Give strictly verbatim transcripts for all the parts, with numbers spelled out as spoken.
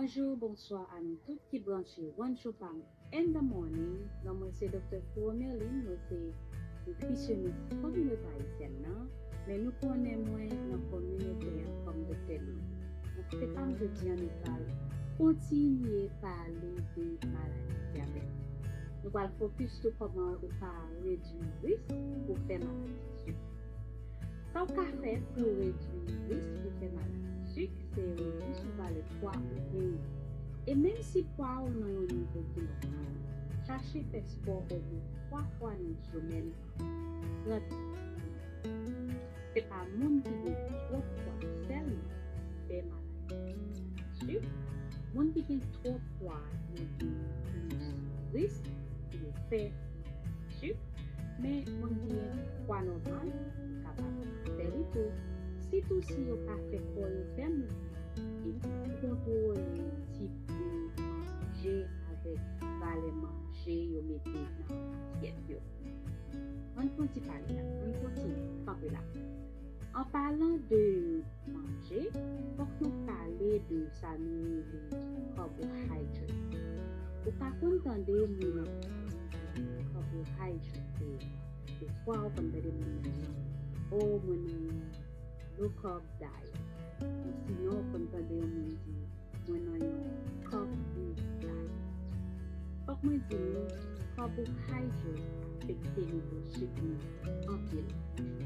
Bonjou, bonswa a nou tout ki branche One Show Pam in the Morning. Non mwen se Doktè Fouo Merlin, mwen se nitrisyonis kominote ayisyèn nan, men nou konnen mwen nan kominote an kòm Doktè Lou. Donk, se pa m jodi an nou pral kontinye pale de maladi dyabèt. Nou pral fokis sou kòman ou ka redwi risk pou fè maladi sik. Sa w ka fè pou w redwi risk pou fè maladi sik, se redwi sou valè pwa ou genyen. E menm si pwa w nan yon nivo ki nòmal, chache fè spò omwen twa fwa nan semèn, trant minit. Se pa moun ki gen twòp pwa sèlman ki fè maladi sik. Moun ki gen twòp pwa yo gen plis risk pou yo fè sik, men moun ki gen pwa nòmal kapab fè li tou, sitou si yo ka fè kò yo fè mouvman epi kontwole tip de manje avèk valè manje yo mete nan asyèt yo. Ann kontinye pale la, ann kontinye kanpe la. An palan de manje, fòk nou pale de sa nou rele carbohydrate. Ou ka konn tande moun ap pale de carbohydrate. Defwa ou konn tande moun nan di, "Oh, mwen nan low carb diet." Ou sinon ou konn tande yon moun di, "Mwen nan yon carb free diet." Fòk mwen di nou, carbohydrate afekte nivo sik nou anpil.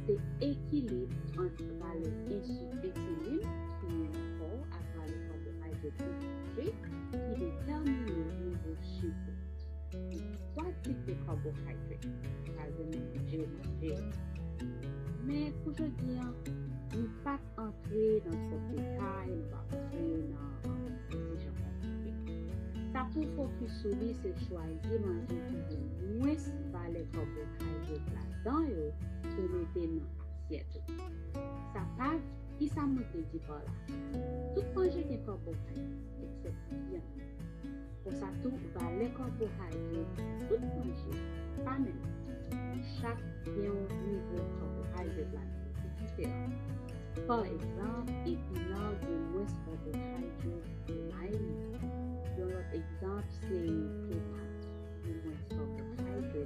Se ekilib ant valè ensi-, ensilin ki gen nan kò w ak valè carbohydrate ou manje ki detèmine nivo sik ou. Twa tip de carbohydrate, sa se manje ou manje. Men pou jodi an, nou p ap antre nan twòp detay, nou p ap antre nan, nan desijan konplike. Sa pou w fokis sou li, se chwazi manje ki gen mwens valè carbohydrate ladan yo pou mete nan asyèt ou. Sa pa, kisa mwen vle di pa la? Tout manje gen carbohydrate, eksepte vyann. Konsa tou, valè carbohydrate tout manje pa menm. Chak gen yon nivo carbohydrate ladan yo ki diferan. Pa egzanp, epinan gen mwens carbohydrate ke mayi. Yon lòt egzanp se tomat, gen mwens carbohydrate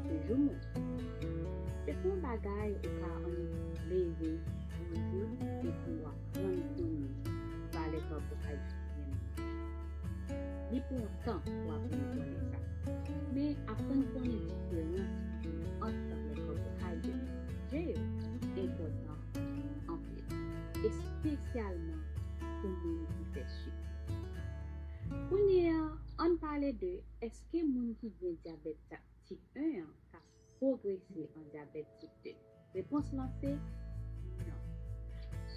ke joumou. Se pa yon bagay ou ka annik leve, manje, epi w aprann konnen valè carbohydrate ki gen nan manje. Li pran tan pou aprann konnen sa. Men aprann konnen diferans ki gen ant valè carbohydrate manje yo enpòtan anpil, espesyalman pou moun ki fè sik. Kounye a, ann pale de èske moun ki gen dyabèt ta-, tip en an ka pwogrese an dyabèt tip de? Repons lan se non.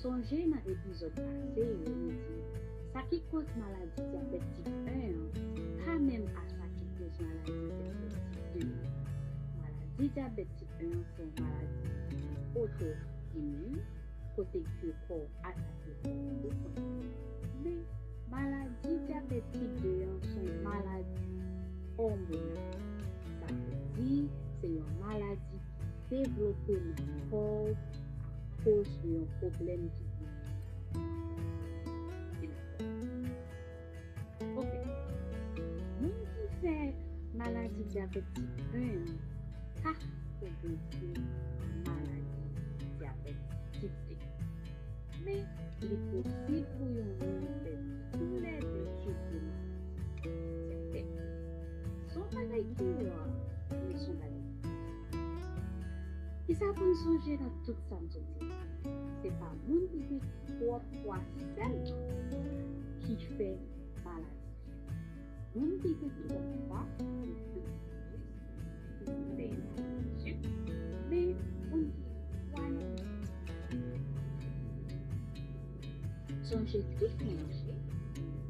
Sonje nan epizòd pase yo, nou di sa ki koz maladi dyabèt tip en an pa menm a sa ki koz maladi dyabèt tip de. Maladi dyabèt tip en an se yon maladi oto imin, kote ke kò w atake kò w pou kont li. Men, maladi dyabèt tip de an se yon maladi òmonal. Sa vle di, se yon maladi ki devlope nan kò w akoz de yon pwoblèm ki genyen nan kò w. Ok. Moun ki fè maladi dyabèt tip en an ka pwogrese an maladi dyabèt tip de. Men, li posib pou yon moun fè toulède tip de maladi dyabèt. Se yon bagay ki ra, men se yon bagay ki posib. Kisa pou n sonje nan tout sa m sot di la? Se pa moun ki gen twòp pwa sèlman ki fè maladi. Moun ki gen twòp pwa, yo plis risk pou fè maladi sik, men moun ki gen pwa nòmal. Sonje tout manje,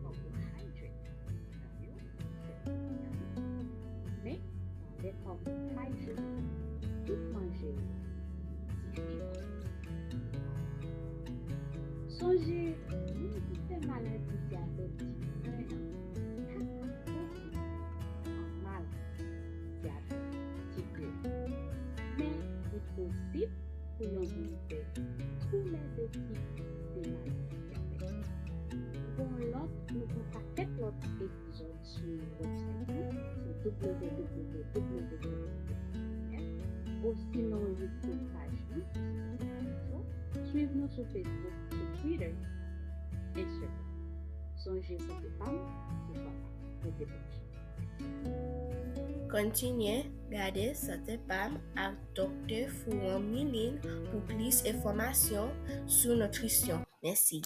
carbohydrate, men valè carbohydrate tout manje yo diferan. Sonje, moun ki fè maladi dyabèt tip en an pa ka pwogrese an maladi dyabèt tip de. Men, li posib pou yon moun fè toulède tip de maladi dyabèt. Gon lòt Nou gen yon pakèt lòt epizòd sou website nou, se w w w. Osinon, YouTube paj nou, Swiv nou sou Facebook, sou Twitter, Instagram. Sonje, sante pa m, se chwa pa m. Rete branche. Kontinye gade Sante Pa M ak Doktè Fouan Milin pou plis enfòmasyon sou nitrisyon. Mèsi.